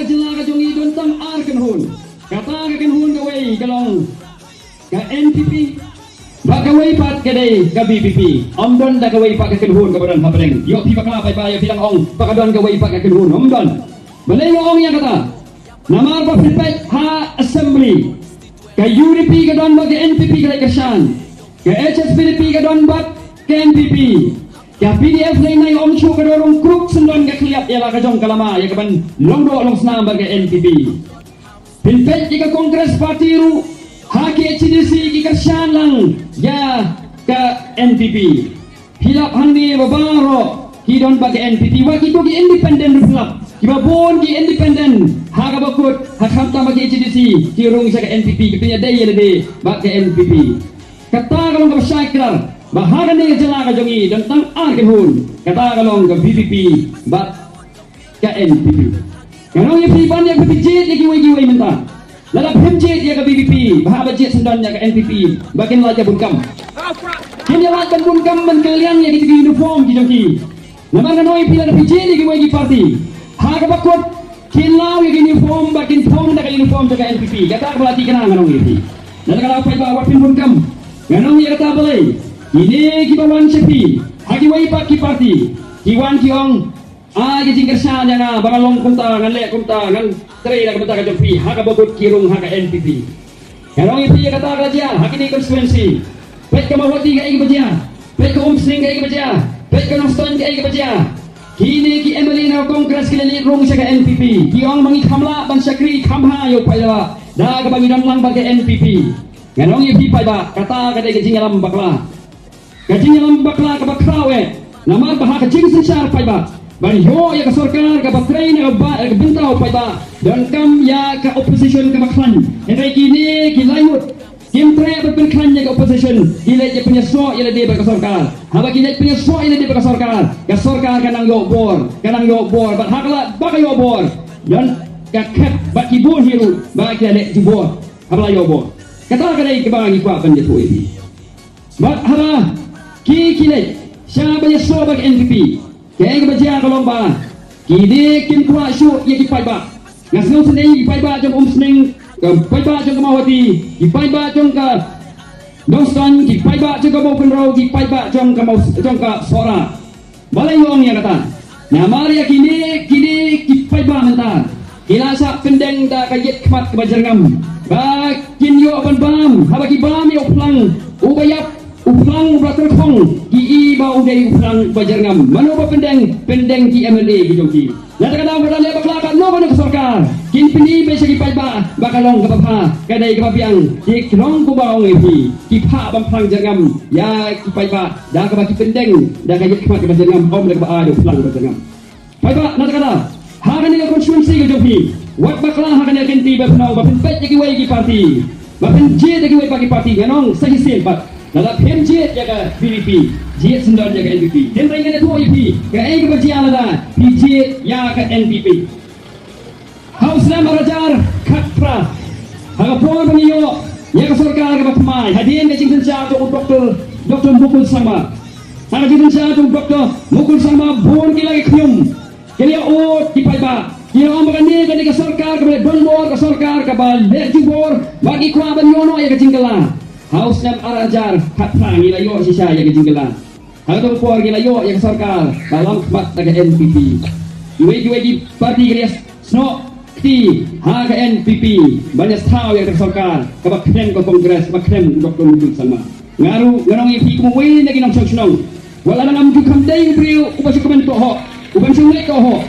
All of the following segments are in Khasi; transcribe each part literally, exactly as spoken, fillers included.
Ka jylla ka jong ngi don tang ar kynhun. Kata ka kynhun kawei ka long ka N P P, bad kawei pat ka dei ka V P P. Ym don da kawei pat ka kynhun kaba don hapdeng. Ïoh phi bakla paidbah, ïoh phi dang ong ba ka don kawei pat ka kynhun, ym don. Balei nga ong ïa kata? Namar ba phi peit ha assembly, ka U D P ka don bad ka N P P ka leit kyrshan. Ka H S P D P ka don bad ka N P P. Ka P D F lei nai ong shuh ka don rung kruk syndon ka khlieh ïa la ka jong ka lama ïa ka ban long doh long snam bad ka N P P. Phin peit ïa ka Congress Party ruh ha K H A D C ki kyrshan lang ïa ka N P P. Phi lap hangne ba baroh ki don bad ka N P P, wat kito ki independent ruh phi lap. Kiba bun ki independent ha kaba kut ha khamtam ba K H A D C ki rung sha ka N P P, ki pynïadei ïa lade bad ka N P P. Kata ka long kaba shai klar ba ha kane ka jylla ka jong ngi don tang ar kynhun. Kata ka long ka V P P bad ka N P P. Nga ong ïa phi ban ïa phi jied ïa kiwei kiwei mynta. Lada phim jied ïa ka V P P, ba haba jied syndon ïa ka N P P, ba kin lait ïa bun kam. Kin ïa lait ban bun kam ban kylliang ïa kita ki uniform ki jong ki. Namar nga ong ïa phi lada phi jied ïa kiwei ki party, ha kaba kut kin law ïa ki uniform bad kin phong da ka uniform jong ka N P P. Kata kaba la thikna nga ong ïa phi. Lada ka la paidbah wat phin bun kam. Nga ong ïa kata balei? Kine kiba wan sha phi ha kiwei pat ki party ki wan ki ong, ai ka jingkyrshan ïa nga ba nga long kumta, ngan leh kumta, ngan trei da ka bynta ka jong phi, ha kaba kut ki rung ha ka N P P. Nga ong ïa phi ïa kata ka la jia ha kine constituency. Peit ka Mawhati kaei kaba jia. Peit ka Umsning kaei kaba jia. Peit ka Nongstoiñ kaei kaba jia. Kine ki M L A na Congress ki la leit rung sha ka N P P. Ki ong ba ngi kham lah ban shakri kham bha ïa u paidbah da kaba ngi don lang bad ka N P P. Nga ong ïa phi paidbah, kata ka dei ka jingïalam bakla. Ka jingïalam bakla kaba khraw eh. Namar ba ha ka jingsynshar paidbah ban ïoh ïa ka sorkar kaba trei na ka ba-, ka bynta u paidbah, donkam ïa ka opposition kaba khlaiñ. Hynrei kine ki lai ngut kim treh ban pynkhlaiñ ïa ka opposition. Ki leit ïa pynïasoh ïa lade bad ka sorkar. Haba ki leit pynïasoh ïa lade bad ka sorkar, ka sorkar ka nang ïoh bor, ka nang ïoh bor. Bad ha ka lad ba ka ïoh bor, don ka khep bad ki bun hi ruh ba ki la leh jubor haba la ïoh bor. Kata ka dei kaba ngi kwah ban ïathuh ïa phi. Bad haba ki, ki leit sha ban ïasoh bad ka N P P, kaei kaba jia ka long ba kine kim kwah shuh ïa ki paidbah. Nga sngewsynei ki paidbah jong Umsning, ki paidbah jong ka Mawhati, ki paidbah jong ka Nongstoiñ, ki paidbah jong ka Mawkynrew, ki paidbah jong ka Maw-, jong ka Sohra. Balei nga ong ïa kata? Namar ïa kine, kine ki paidbah mynta ki la shah pyndeng da ka ïit khmat kaba jyrngam ba kin ïoh ban bam. Haba ki bam ïa u phlang uba ïap, u phlang uba tyrkhong, ki i ba u dei u phlang uba jyrngam. Mano ba pyndeng? Pyndeng ki M L A ki jong ki. Na kata ka daw ba la leh bakla katno katno ka sorkar, kin pyni beit sha ki paidbah ba ka long kaba bha, ka dei kaba biang. Ki long kumba ong ïa phi, ki phah ban phlang jyrngam ïa ki paidbah da kaba ki pyndeng da ka ïit khmat kaba jyrngam, ym da kaba ai da u phlang kaba jyrngam. Paidbah na kata ka daw, ha kane ka constituency ka jong phi, wat bakla ha kane ka kynti ba phin ong ba phin peit ïa kiwei ki party, ba phin jied ïa kiwei pat ki party. Nga ong sa shisien pat, lada phim jied ïa ka V P P, jied syndon ïa ka N P P. Hynrei ngan ïathuh ïa phi kaei kaba jia lada phi jied ïa ka N P P. Ha u snem ar hajar khatphra, ha ka por ba ngi ïoh ïa ka sorkar kaba thymmai, hadien ka jingsynshar jong u Doktor, Doktor Mukul Sangma, ha ka jingsynshar jong u Doktor Mukul Sangma, bun ki la ïa khñium, ki la ïa ud ki paidbah, ki la ong ba kane ka dei ka sorkar kaba leh donbor, ka sorkar kaba leh jubor, ba ki kwah ban ïoh noh ïa ka jingkylla. Ha u snem ar hajar khatphra ngi la ïoh shisha ïa ka jingkylla. Ha kato ka por ngi la ïoh ïa ka sorkar ba lam khmat da ka N P P. Kiwei kiwei ki party ki la snoh kti ha ka N P P ban ïa sdang ïa ka sorkar kaba khlem ka Congress, kaba khlem u Doktor Mukul Sangma. Nga ruh nga ong ïa phi kum uwei na ki nongshong shnong, wat la ngam ju kham dei u briew uba shu kmen to hok, uba shu ngeit to hok.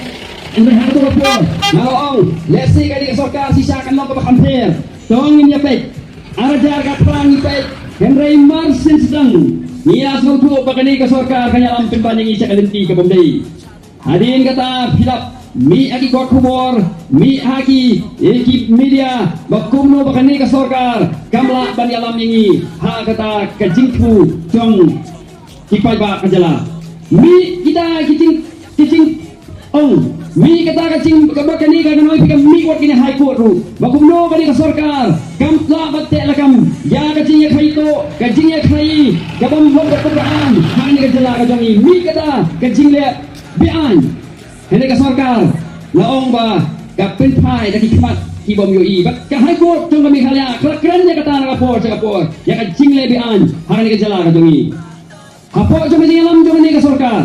Hynrei ha kato ka por nga la ong, lehse ka dei ka sorkar shisha kan long kaba kham pher. To ngin ïa peit. Ar hajar khatphra ngi peit, hynrei mar sien sdang ngi la sngewthuh ba kane ka sorkar kan ïalam pynban ïa ngi sha ka lynti ka bym dei. Hadien kata phi lap, mih ha ki kot khubor, mih ha ki, eh, ki media, ba kumno ba kane ka sorkar kam lah ban ïalam ïa ngi ha kata ka jingthmu jong ki paidbah ka jylla. Mih kita ki jing, ki jingong, mih kata ka jing, kaba kane ka, nga ong ïa phi, ka mih wat kane High Court ruh, ba kumno kane ka sorkar kam lah ban teh lakam ïa ka jingïakhaii to, ka jingïakhaii kabym long ka pynban ha kane ka jylla ka jong ngi. Mih kata ka jingleh be-aiñ. Kane ka sorkar la ong ba ka pynphai da ki khmat ki bym ïohi. Bad ka High Court jong ka Meghalaya ka la kren ïa kata na ka por sha ka por ïa ka jingleh be-aiñ ha kane ka jylla ka jong ngi. Hapoh jong ka jingïalam jong kane ka sorkar,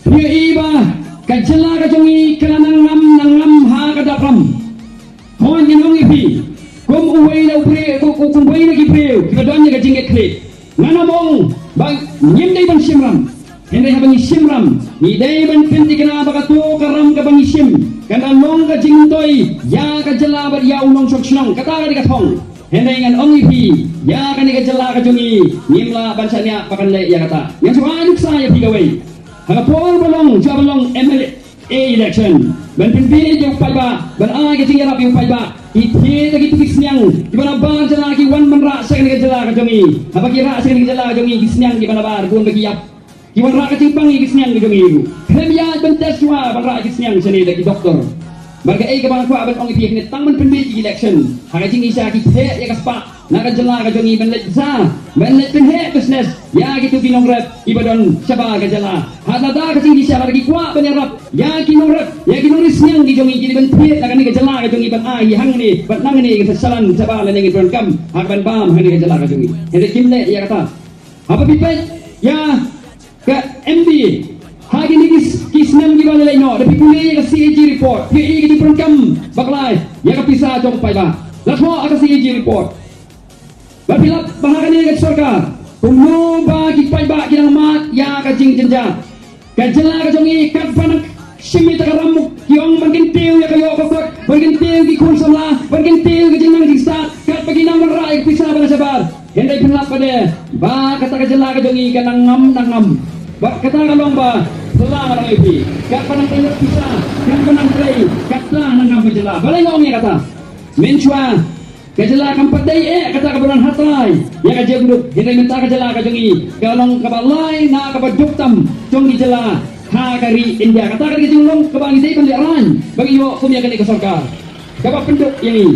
phi ïohi ba ka jylla ka jong ngi ka la nang ngam nang ngam ha ka dap ram. Hooid, ngan ong ïa phi, kum uwei na u briew, kum, kum, kum uwei na ki briew kiba don ïa ka jingkitkhlieh. Ngan ym ong ba ngim dei ban shim ram. Hynrei haba ngi shim ram, ngi dei ban pynthikna ba kato ka ram kaba ngi shim kan da long ka jingmyntoi ïa ka jylla bad ïa u nongshong shnong. Kata ka dei ka thong. Hynrei ngan ong ïa phi, ïa kane ka jylla ka jong ngi, ngim lah ban shaniah ba kan leh ïa kata. Ngan shu ai nuksa ïa phi kawei. Ha ka por ba long, shuwa ba long M L A election, ban pynbiej ïa u paidbah, ban ai ka jingïarap ïa u paidbah, ki thied da kito ki sniang kiba nabar jylla ki wan ban rah sha kane ka jylla ka jong ngi. Haba ki rah sha kane ka jylla ka jong ngi, ki sniang kiba nabar, bun ba ki ïap. Ki wan rah ka jingpang ïa ki sniang ka jong ngi ruh. Khlem ïaid ban test shuwa ban rah ki sniang shane da ki doktor. Bad kaei kaba nga kwah ban ong ïa phi hangne, tang ban pynbiej ïa ki election, ha ka jingshisha ki theh ïa ka spah na ka jylla ka jong ngi ban leit bsa, ban leit pynheh business ïa kito ki nongrep kiba don shabar ka jylla. Haba lada ka jingshisha lada ki kwah ban ïarap ïa ki nongrep, ïa ki nongri sniang ki jong ngi, ki dei ban thied na kane ka jylla ka jong ngi ban ai hangne, bad nangne ngin sa shalan shabar lane ngin pyndonkam ha kaban bam hangne ka jylla ka jong ngi. Hynrei kim leh ïa kata. Haba phi peit ïa ka M D A ha kine ki, ki snem kiba la leit noh, da phi pule ïa ka C A G report, phi ïohi ka jingpyndonkam bakla ïa ka pisa jong u paidbah. La thoh ha ka C A G report. Ba phi lap ba ha kane ka sorkar, kumno ba ki paidbah ki dang mad ïa ka jingjynjar. Ka jylla ka jong ngi katba nang shim ïa ka ram, ki ong ban kyntiew ïa ka ïoh ka kot, ban kyntiew ki khun samla, ban kyntiew ka jingnang jingstad, katba ki nang wanrah ïa ka pisa ba la shabar. Hynrei phin lap pat de ba kata ka jylla ka jong ngi ka nang ngam nang ngam. Bad kata ka long ba phylla, nga ong ïa phi, katba nang trei ïa ka pisa, katba nang trei, kata nang ngam ka jylla. Balei nga ong ïa kata? Mynshuwa ka jylla kam pat dei eh kata kaba don hatai ïa ka jaitbynriew. Hynrei mynta ka jylla ka jong ngi ka long kaba lai na kaba duk tam jong ki jylla ha ka ri India. Kata ka dei ka jinglong kaba ngi dei ban lehraiñ ba ngi ïoh kum ïa kane ka sorkar kaba pynduk ïa ngi.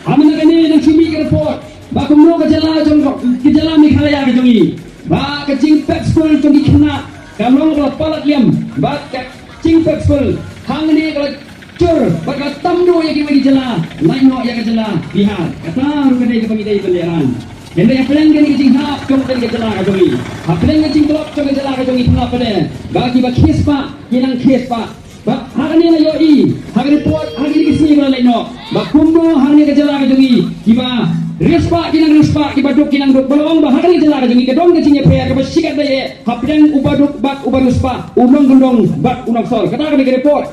Ha mynta kane nang shu mih ka report ba kumno ka jylla jong ka, ka jylla Meghalaya ka jong ngi, ba ka jingpep skul jong ki khynnah ka long kaba palat liam, bad ka jingpep skul hangne ka la jur bad ka la tam duh ïa kiwei ki jylla, lait noh ïa ka jylla Bihar. Kata ruh ka dei kaba ngi dei ban lehraiñ. Hynrei hapdeng kane ka jinghap jong kane ka jylla ka jong ngi, hapdeng ka jingtlot jong ka jylla ka jong ngi, phin lap pat de ba kiba khie spah ki nang khie spah. Ba ha kane la ïohi ha ka report ha kine ki sngi ba la leit noh ba kumno hangne ka jylla ka jong ngi kiba riewspah ki nang riewspah, kiba duk ki nang duk. Ba la ong ba ha kane ka jylla ka jong ngi ka don ka jingïapher kaba shikatdei eh hapdeng uba duk bad uba riewspah, u nongkyndong bad u nongsor. Kata ka dei ka report.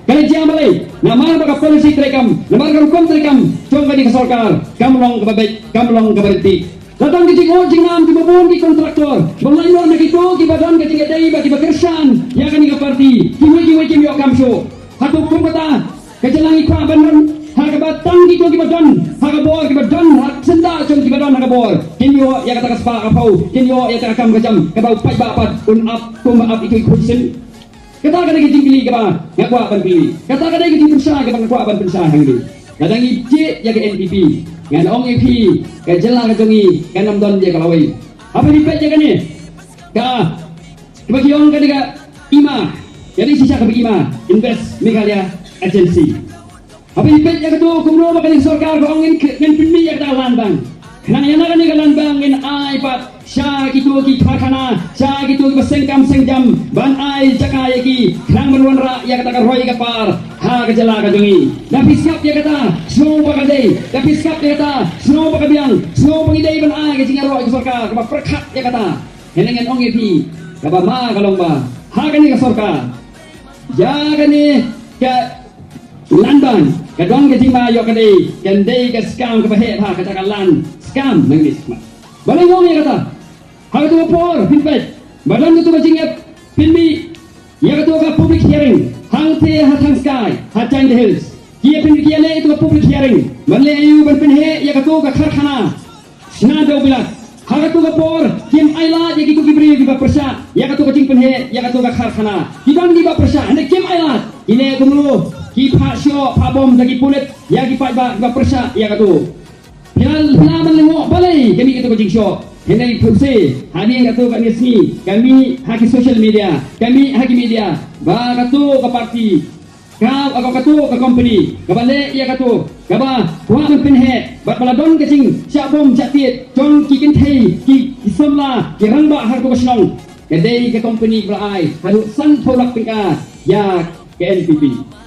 Ka la jia balei? Namar ba ka policy treikam, namar ka rukom treikam jong kane ka sorkar kam long kaba beit, kam long kaba ryntih. La don ka jingngeit jingnam kiba bun ki kontraktor ba lait noh na kito kiba don ka jingïadei bad kiba kyrshan ïa kane ka party. Kiwei kiwei kim ïoh kam shuh. Hato kum kata ka jylla ngi kwah ban don ha kaba tang kito kiba don ha ka bor, kiba don ha syndah jong kiba don ha ka bor, kin ïoh ïa kata ka spah ka phew, kin ïoh ïa kata ka kam ka jam kaba u paidbah pat un ap kumba ap ïa ki khun sien? Kata ka dei ka jingkylli kaba nga kwah ban kylli. Kata ka dei ka jingpynshai kaba nga kwah ban pynshai hangne. Lada ngi jied ïa ka N P P, ngan ong ïa phi, ka jylla ka jong ngi kan ym don ïa ka lawei. Haba ngi peit ïa kane, ka, kaba ki ong ka dei ka I M A, ka dei shisha kaba I M A, Invest Meghalaya Agency. Haba ngi peit ïa kato, kumno ba kane ka sorkar ka ong ngin, ngin pynmih ïa kata ka land bank. Khnang ïa na kane ka land bank ngin ai pat sha kito ki karkhana, sha kito kiba seng kam seng jam, ban ai jaka ïa ki, khnang ban wanrah ïa kata ka roi ka par ha ka jylla ka jong ngi. Da phi sngap ïa kata, sngewbha ka dei, da phi sngap ïa kata, sngewbha ka biang, sngewbha ngi dei ban ai ka jingïaroh ïa ka sorkar kaba pyrkhat ïa kata. Hynrei ngan ong ïa phi, kaba ma ka long ba ha kane ka sorkar, ïa kane ka land bank ka don ka jingma ïoh ka dei, kan dei ka scam kaba heh bha, kata ka land scam nang ni sma. Balei nga ong ïa kata? Ha kato ka por phin peit ba don kato ka jingïap pynmih ïa kato ka public hearing hangtei ha Thangskai, ha Jaintia Hills. Ki ïa pyn, ki ïa leh kato ka public hearing ban leh aïu? Ban pynheh ïa kato ka karkhana Sna dewbilat. Ha kato ka por kim ailad ïa kito ki briew kiba pyrshah ïa kato ka jingpynheh ïa kato ka karkhana. Ki don kiba pyrshah, hynrei kim ailad. Ki leh kumno? Ki phah shoh phah bom da ki pulit ïa ki paidbah kiba pyrshah ïa kato. Phi lah, phi lah ban lyngngoh balei ka mih kato ka jingshoh. Hynrei phi sngewthuh, hadien kato katne sngi ka mih ha ki social media, ka mih ha ki media ba kato ka party Ka, ka, kato ka company kaba leh ïa kato kaba kwah ban pynheh bad ba la don ka jingshah bom shah tied jong ki kynthei, ki, ki samla, ki rangbah ha kato ka shnong, ka dei ka company kaba la ai haduh sanphew lak tyngka ïa ka N P P.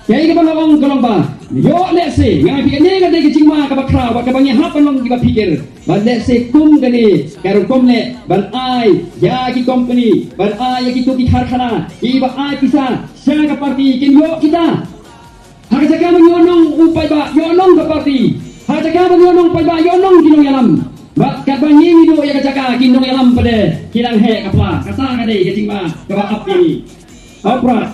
Kaei kaba nga ong ka long ba, ïoh lehse, nga ong ïa phi kane ka dei ka jingma kaba khraw bad kaba ngi hap ban long kiba phikir. Bad lehse kum kane ka rukom leh ban ai ïa ki company, ban ai ïa kito ki karkhana kiba ai pisa sha ka party, kin ïoh kita. Ha ka jaka ban ïoh nong u paidbah, ïoh nong ka party. Ha ka jaka ban ïoh nong paidbah, ïoh nong ki nongïalam. Bad katba ngi, ngi duh ïa ka jaka, ki nongïalam pat de ki nang heh ka pla. Kata ka dei ka jingma kaba ap ïa ngi. Hapdeng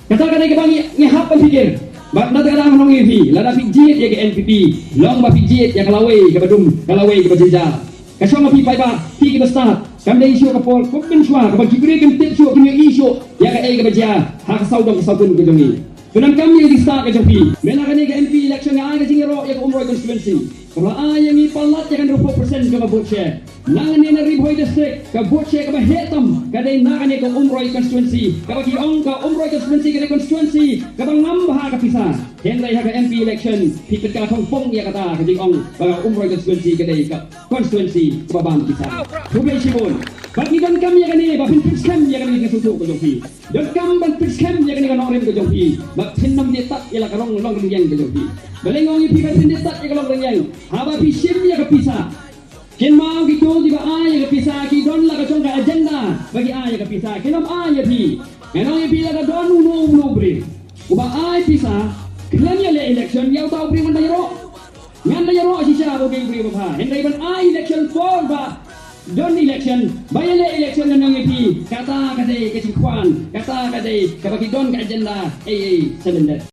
kata ka dei kaba ngi, ngi hap ban pyrkhat. Bad na kata ka daw nga ong ïa phi, lada phi jied ïa ka N P P, long ba phi jied ïa ka lawei kaba dum, ka lawei kaba jynjar. Ka shong ha phi paidbah, phi kiba stad. Kam dei shuh ka por, kum mynshuwa, kaba ki briew kim tip shuh, kim ïohi shuh ïa kaei kaba jia ha ka sawdong ka sawkun ka jong ngi. Pyndonkam ïa ka jingstad ka jong phi. Mynta kane ka M P election nga ai ka jingïaroh ïa ka Umroi constituency. Kaba ai ïa ngi palat ïa ka hynriewphew percent jong ka vote share. Nangne na Ri Bhoi District, ka vote share kaba heh tam ka dei na kane ka Umroi constituency. Kaba ki ong ka Umroi constituency ka dei constituency kaba ngam bha ka pisa. Hynrei ha ka M P election phi pynkylla thongpong ïa kata ka jingong ba ka Umroi constituency ka dei ka constituency kaba bam pisa. Khublei shibun. Bad ngi donkam ïa kane, ba phin pynskhem ïa kane ka sngewthuh ka jong phi. Donkam ban pynskhem ïa kane ka nongrim ka jong phi. Bad phin nym dei tad ïa la ka long, long rynïeng ka jong phi. Balei nga ong ïa phi ba phin dei tad ïa ka long rynïeng? Haba phi shim ïa ka pisa, kynmaw kito kiba ai ïa ka pisa ki don la ka jong ka agenda ba ki ai ïa ka pisa. Kin nym ai ïa phi. Ngan ong ïa phi, lada don uno uno u briew uba ai pisa khlem ïaleh election, ïa uta u briew ngan da ïaroh. Ngan da ïaroh shisha ba u dei u briew uba bha. Hynrei ban ai election por ba don election, ba ïaleh election, ngan ong ïa phi, kata ka dei ka jingkhwan, kata ka dei kaba ki don ka agenda ei ei sha lyndet.